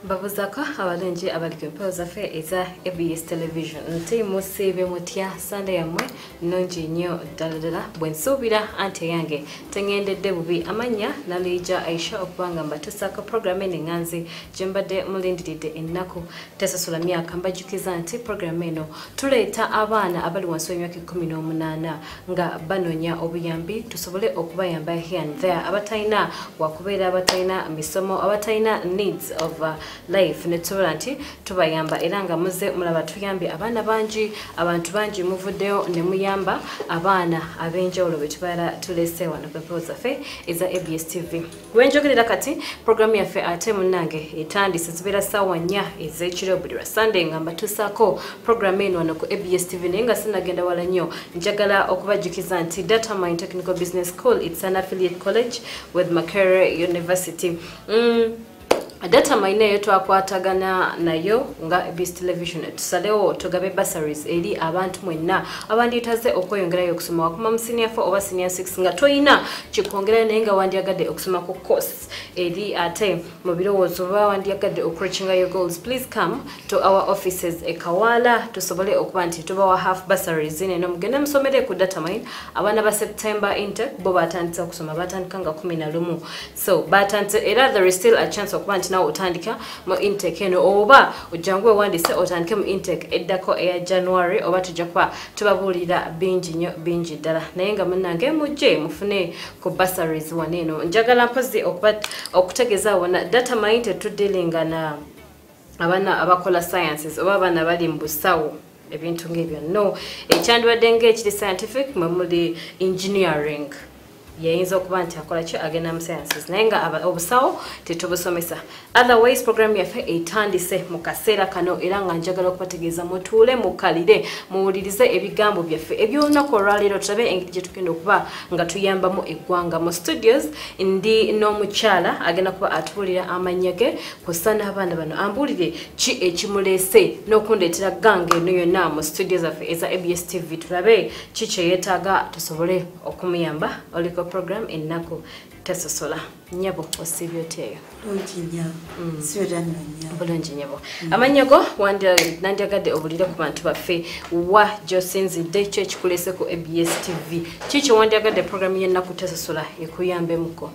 Mbabuzaako abalungi abali ku mpewo zaffe eza ABS Television nti musiibe mutya? Sande yammwe nnungi nnyo ddala ddala bwe nsuubira, anti eyange teŋŋendedde bubi. Amannya Naluyija Aisha, okuba nga mbatuusaako puroguramu eno eŋŋanzi gye mbadde mulindiridde, Ennaku Tesosola Myaka. Mbajjukiza nti puroguramu eno tuleeta abaana abali wansi w'emyaka 18 nga banoonya obuyambi, tusobole okubayamba here and there, abatalina wakubeera, abatalina misomo, abatalina needs of life, netusobola nti tubayamba. Era nga muze mulaba tuyambye abaana bangi, abantu bangi muvuddeyo ne muyamba abaana ab'enjawulo be tubeera tulese wano ku mpewo zaffe eza ABS TV. Wenjogerera kati programu yaffe ate munnange etandise. Zibeera ssaawa 4 ez'ekiro buli lwa Sunday nga mbatuusaako programu eno wano ku ABS TV. Naye nga sinagenda wala nnyo, njagala okubajjukiza nti Datamine Technical Business School, it's an affiliate college with Makerere University. Datamine eyo twakwatagana nayo nga ABS Television, tusalewo tugabe bursaries eri abantu mwenna abandyetaze okweyongerayo okusoma. Wakoma mu senior 4 oba senior 6 nga toyina kikwongerayo, naye nga wandyagadde okusoma ku course eri ate mu birowoozo, oba wandyagadde okureachinga your goals, please come to our offices e Kawaala tusobole okuba nti tubawa half bursaries neno mugende musomere ku Datamine. Abaana ba September intake bo batandise okusoma, batandika nga 11, so batandise, era there is still a chance okuba nti nawe otandika mu intake eno, oba ojjangu wewandiise otandike mu intake eddako eya January, oba tujja kuba tubabuulira bingi nnyo, bingi ddala. Naye nga munnange mujje mufune ku bursaries wano eno. Njagala mpozi okutegeeza wona Datamine tetudealinga na abaana abakola sciences oba abaana bali mu busawo, ebintu ng'ebyo. No, ekyandibadde ng'ekiri scientific mwe muli engineering, yayinza okuba nti akola ki, agenda mu sciences, naye nga obusawo tetubusomesa. Otherwise program yaffe etandise mu kaseera kano, era nga njagala okubategeeza mutuule mukalire muwulirize ebigambo byaffe ebyolunaku olwaleero, tulabe engeri gye tugenda okuba nga tuyambamu eggwanga. Mu studios ndi n'omukyala agenda kuba atubuulira amannya ge kw'ossa n'abaana bano, ambuulire ki ekimuleese n'okundeetera gange eno yonna mu studio zaffe eza ABS TV, tulabe ki kyeyeetaaga tusobole okumuyamba. Oliko program Ennaku Tesosola. Nyabo, osiibye otya? Bulungi nyabo. Amannya go nandyagadde obulire ku bantu baffe, wa gy'osinzidde, ki ekikulese ku ABS TV, ki kyewandyagadde programu y'Ennaku Tesosola ekuyambemuko?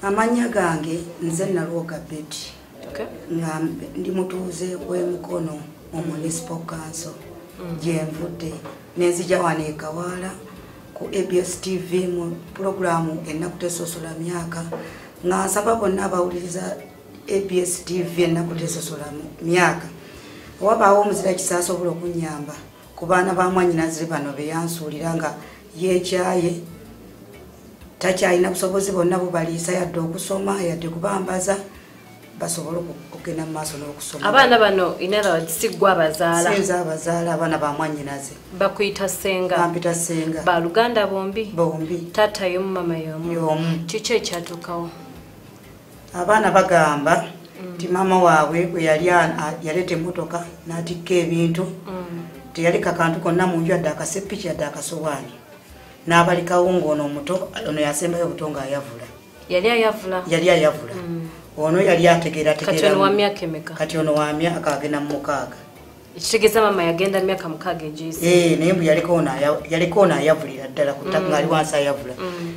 Amannya gange nze Nalwoga Beti, nga ndi mutuuze w'eMukono mu Municipal Council. Gyenvudde nenzija wano eKawaala ku ABS TV mu pulogulaamu Ennaku Tesosola Myaka, nga nsaba bonna abawuliriza ABS TV Ennaku Tesosola Myaka, wabaawo omuzira kisa asobola okunyamba ku baana ba mwanyinaze bano beyansuulira nga yeekyaye, takyalina busobozi bonna bubaliisa, yadde okusoma, yadde kubambaza basobole okugenda mu maaso n'okusoma. Abaana bano, in other words, si ggwe abazaala? Sinze abazaala, abaana ba mwanyinaze. Bakuyita ssenga? Bampita ssenga. Baluganda bombi? Bombi. Taata y'omu, mama y'omu? Y'omu. Kiki ekyatuukawo? Abaana bagamba nti maama waabwe bwe yali yaleeta emmotoka n'atikka ebintu, teyaleka kantu konna mu nju, yadde akasepiki, yadde akasowaani, n'abalekawo ng'ono omuto, ono yasembayo obuto, ng'ayavula. Yali ayavula? Yali ayavula. Ono yali ategeera. Kati ono wa myaka emeka? Kati ono wa myaka agenda mu 6. Ekitegeeza maama yagenda myaka 6 egiyise. Eh, naye mbu yaliko ono ayavulira ddala ku ttaka, ng'ali wansi ayavula,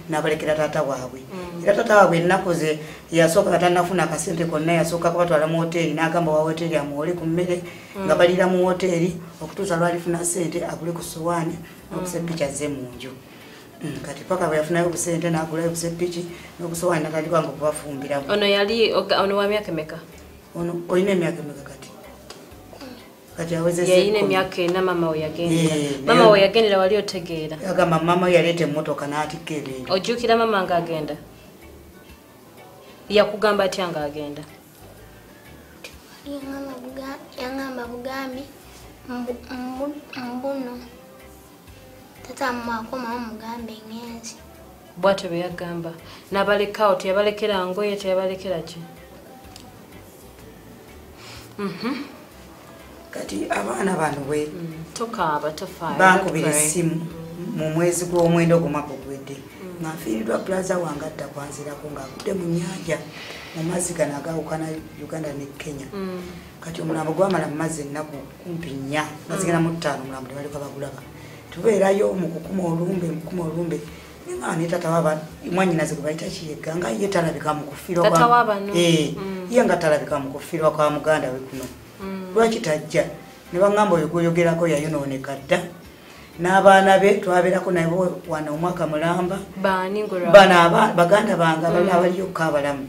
n'abalekera taata waabwe. Era taata waabwe ennaku ze yasooka nga tannafuna akasente konna, yasooka kubatwala mu woteeri, n'agamba wa woteeri amuwole ku mmere, nga baliira mu woteeri okutuusa lwalifuna ssente agule ku sowaani n'obusepiki azze mu nju. Kati paka bwe yafunayo obusente n'agulayo obusepiki n'obusowaani, n'atandika nga okubafumbiramu. Ono yali ono wa myaka emeka? Ono olina emyaka emeka kati? Kati awezezza Yayina 10. emyaka 4 mama we yagendera. Eh, Mama naye we yagendera wali otegeera? Agamba maama we yaleeta emmotoka n'atikka ebintu. Ojjukira mama ng'agenda? Yakugamba atya ng'agenda? Yaŋŋamba bugambi mbuno tata mwakomawo mugambe ŋŋenze. Bw'atyo bwe yagamba. N'abalekawo, teyabalekera ngoye, teyabalekera ki? Kati abaana bano bwe Tokaaba, tofaayo. bankubira Don't cry. essimu mu mwezi gw'omwenda ogw'omwaka oguwedde nga nfiiriddwa brother wange adda kwanzirako ng'agudde mu nnyanja. mu mazzi gano agawukana Uganda ne Kenya. Kati omulambo gwamala mu mazzi ennaku kumpi 4 nga zigenda mu 5 omulambo ne balyoka bagulaba. Tubeerayo mu kukuma olumbe mukuma olumbe ne tata waba mwannyinaze gwe bayita Kiyegga nga ye talabika mu kufiirwa kwa ye nga talabika mu kufiirwa kwa muganda we kuno. Lwaki tajja? Ne baŋŋamba oyo gw'oyogerako yayonooneka dda n'abaana be twabeerako nabo wano omwaka mulamba bano baganda bange abaliyokka abalamu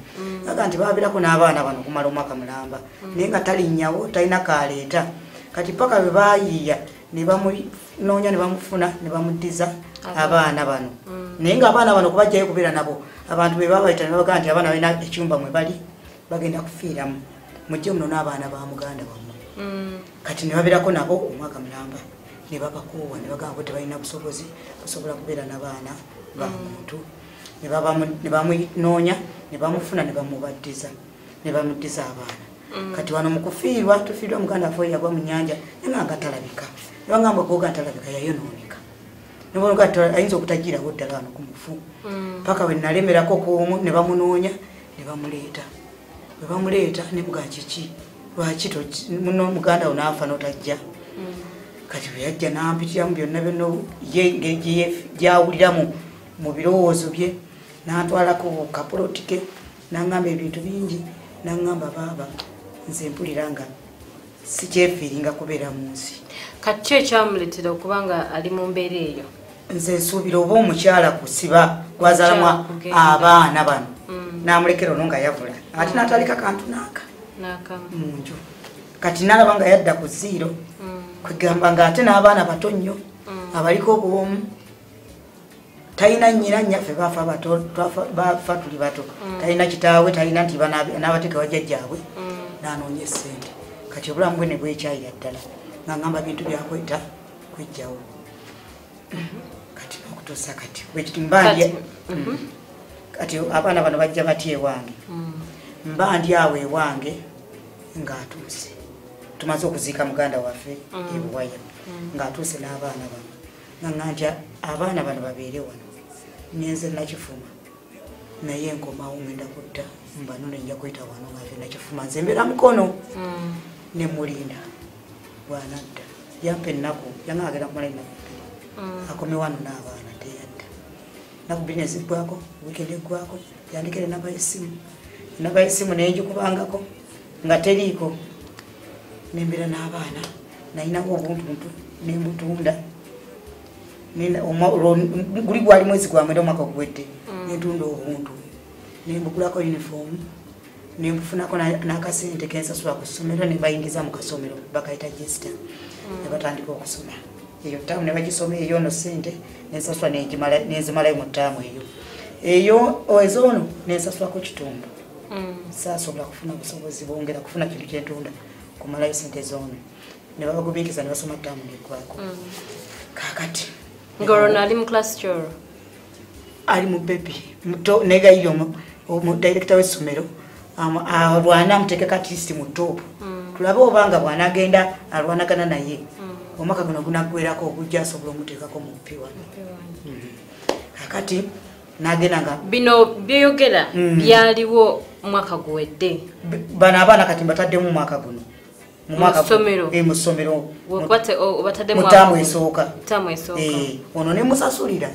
aga nti babeerako n'abaana bano okumala omwaka mulamba naye nga talinnyawo talina kaleeta. Kati paka bwe baayiiya ne bamunoonya ne bamufuna ne bamuddiza abaana bano. Naye ng'abaana bano kubajjayo kubeera nabo abantu be babayita ne babagamba nti abaana balina ekyumba mwe bali bagenda kufiiramu mujje muno n'abaana ba muganda wammwe. Kati ne babeerako nabo omwaka mulamba ne babakoowa ne bagamba bo tebalina busobozi busobola kubeera n'abaana ba muntu. Ne bamunoonya ne bamufuna ne bamubaddiza ne bamuddiza abaana. Kati wano mu kufiirwa tufiirwa muganda waffe yagwa mu nnyanja naye nga talabika. Ne bagamba goga talabika yayonooneka. Ne bagamba ayinza okutagirawo ddala wano ku mufu. Paka we nalemerako ku ne bamunoonya ne bamuleeta. Bwe bamuleeta ne mugamba kiki? Lwaki muno muganda wo n'afa n'otajja? Kati bwe yajja n'ampitiramu byonna byonna ye engeri gy'awuliramu mu birowoozo bye n'antwalako kapoloti ke n'aŋŋamba ebintu bingi n'aŋŋamba baaba nze mpulira nga sikyefiiringa kubeera mu nsi. Kati ki ekyamuleetera okuba nga ali mu mbeera eyo? Nze nsuubira oba omukyala kusiba gwazaalamu abaana bano n'amulekera ono nga yavula ate n'ataleka kantu n'aka mu nju. Kati n'alaba nga yadda ku zero kwegamba ng'ate n'abaana bato nnyo abaliko obwomu talina nnyina nnyaffe baafa bato bafa tuli bato talina kitaawe talina nti n'abateeka bajjajjaabwe n'anoonya essente. Kati obulamu bwe ne bwekyayira ddala nga ngamba bintu byakweta kwejjawo. Kati n'okutuusa kati bwekiti mba ndi kati abaana bano bajja batya ewange mba ndi awo ewange ng'atuuse tumaze okuziika muganda waffe e Buwaya ng'atuuse n'abaana bano nga nga nti abaana bano babeere wano nenze Nakifuma naye nkomawo ngenda kudda mbanone nja kuyita wano nga nve Nakifuma nze mbeera Mukono ne mulinda bw'anadda yampa ennaku yanga agenda kumala ennaku 2 akome wano n'abaana teyadda. Ennaku 2 ne ziggwako wiikendi eggwako yandikira ennamba y'essimu nengikubangako nga teriiko nembeera n'abaana nalinawo obuntuntu nembutunda guli gwali mwezi gwa 9 omwaka oguwedde nentunda obuntu nembugulako uniform nembufunako n'akasente kensasula ku ssomero ne bayingiza mu kasomero bakayita Jester ne batandika okusoma eyo ttaamu ne bagisoma eyo no ssente nensasula nenzimalayo mu ttaamu eyo eyo ezoono nensasulako kitundu. Saasobola kufuna busobozi bwongera kufuna kintu kyentunda kumalayo ssente zoono ne babagumiikiriza ne basoma ttaamu neggwako. Kaakati ng'olwo ali mu class kyolwo ali mu baby muto negayiri omudirekita w'essomero alwana amuteekeko at least mu top tulabe obanga bw'anaagenda alwanagana naye omwaka guno gunaggwerako ogujja asobola omuteekako mu P1. Kaakati n'agenda nga bino byeyogera byaliwo mwaka guwedde. Bano abaana kati mbataddemu mwaka guno mu ssomero mu ttaamu esooka ono ne musasulira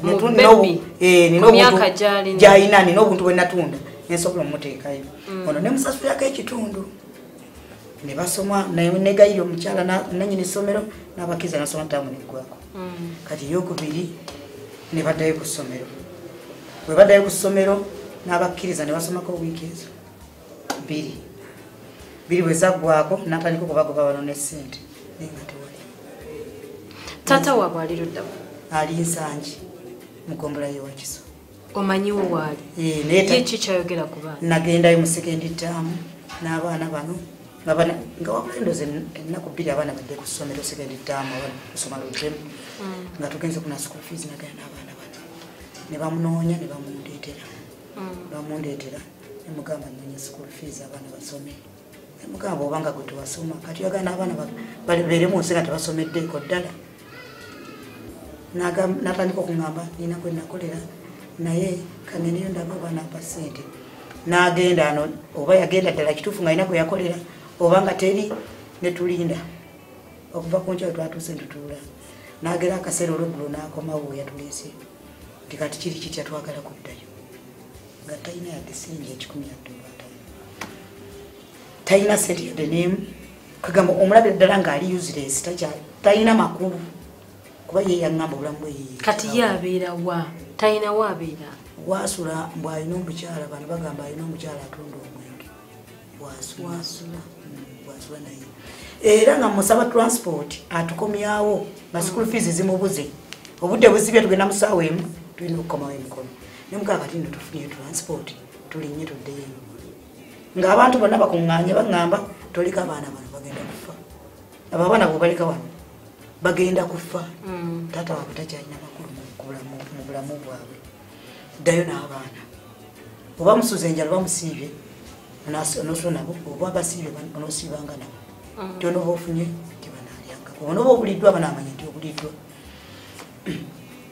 gy'alina nina obuntu bwe natunda nensobola omuteekayo ono ne musasulirako ekitundu ne basoma negayiri omukyala nannyini ssomero n'abakkiriza nasoma ttaamu neggwako. Kati eyokubiri ne baddayo ku ssomero bwe baddayo ku ssomero n'abakkiriza ne basomako wiiki ezo 2 bwe zaggwako n'atandika okubagoba bano n'essente naye nga tewali. Taata waabwe ali ludda wa? Ali Nsangi mu ggombolola y'e Wakiso. Omanyiwo waali? Ye ki kyayogera ku baana? Nagendayo mu second term n'abaana bano nga wabula endowooza ennaku 2 abaana badde ku ssomero second term kusoma lutemu nga tugenze kuna school fees nagenda n'abaana bano ne bamunoonya ne bamundeetera bamundeetera ne mugamba nnoonya school fees abaana basome ne mugamba obanga gwe tewasoma kati oyagala n'abaana babeere mu nsi nga tebasomeddeeko ddala. Natandika okuŋŋamba nina kwe nakolera naye kangeneyo ndaba abaana mpa ssente N'agenda ano oba yagenda ddala kituufu nga alina gwe yakolera oba nga teri, ne tulinda okuva ku nkya twatuuse ntutuula. N'agera akaseera olweggulo n'akomawo we yatuleese nti kati kiri kitya, twagala kuddayo, nga talina yadde siringi 100 yadde oba 50, talina sente yadde n'emu. Kagamba omulabira ddala ng'ali useless, talina makulu, kuba ye yaŋŋamba obulamu bwe ye. Kati ye abeera wa? Talina waabeera? Wasula mbu alina omukyala, bano bagamba alina omukyala atunda omwenge. Wasula. Wasula naye. Era nga musaba transport atukomyawo, nga school fees zimubuze. Obudde buzibye tugenda mu ssaawa emu, tulina okukomawo emikono. Ne mukaa kati nno tufunye transport, tulinnye tuddeyo emikono. Ng'abantu bonna bakuŋŋaanye baŋŋamba toleka abaana bano bagenda kufa. Abo abaana bw'obaleka wano bagenda kufa. Taata waabwe takyalina makulu mu bulamu bwabwe. Ddayo n'abaana. Oba musuze enjala oba musiibye, onoosula nabo, oba basiibye onoosiibanga nabo. Tonoba ofunye tebanaalyangako. Onoba obuliddwa banaamanya nti obuliddwa.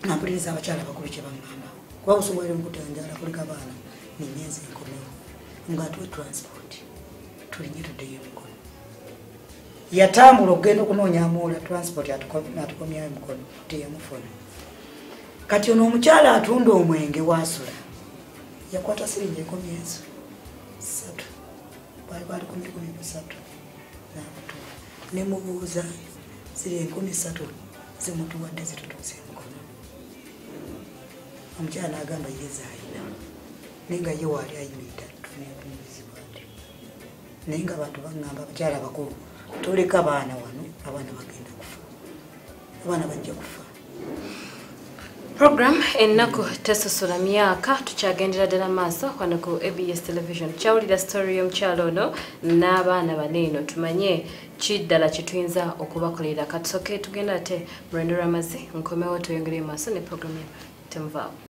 Nga mpuliriza abakyala abakulu kye baŋŋamba. Kuba busungu bwali bukutanjala kuleka abaana n'ennyenzi enkomewo. Ng'atuwe transport, tulinnye tuddeyo emikono. Yatambula okugenda okunoonya amoola transport atukomyawo emikono, teyamufuna. Kati ono omukyala atunda omwenge waasula yakwata siringi 3,000, bwali bwali 13,000 n'amutuwa. Ne mubuuza ziri 3,000 zimutuwadde zitutuuse emikono. Omukyala n'agamba ye z'alina, naye nga ye waali ayimiridde atutunuuliza bw'atyo. Naye nga abantu baŋŋamba abakyala abakulu toleka baana wano, abaana bagenda kufa, abaana bajja kufa. Program ennaku tesosola myaka, tukyagendera ddala maaso wano ku ABS Television. Kyawulira story y'omukyala ono n'abaana bano eno, tumanye ki ddala kye tuyinza okubakolera. Katusooke tugenda ate mu lwendo lw'amazzi, nkomewo tweyongereyo maaso ne program yaffe. Temuvaawo.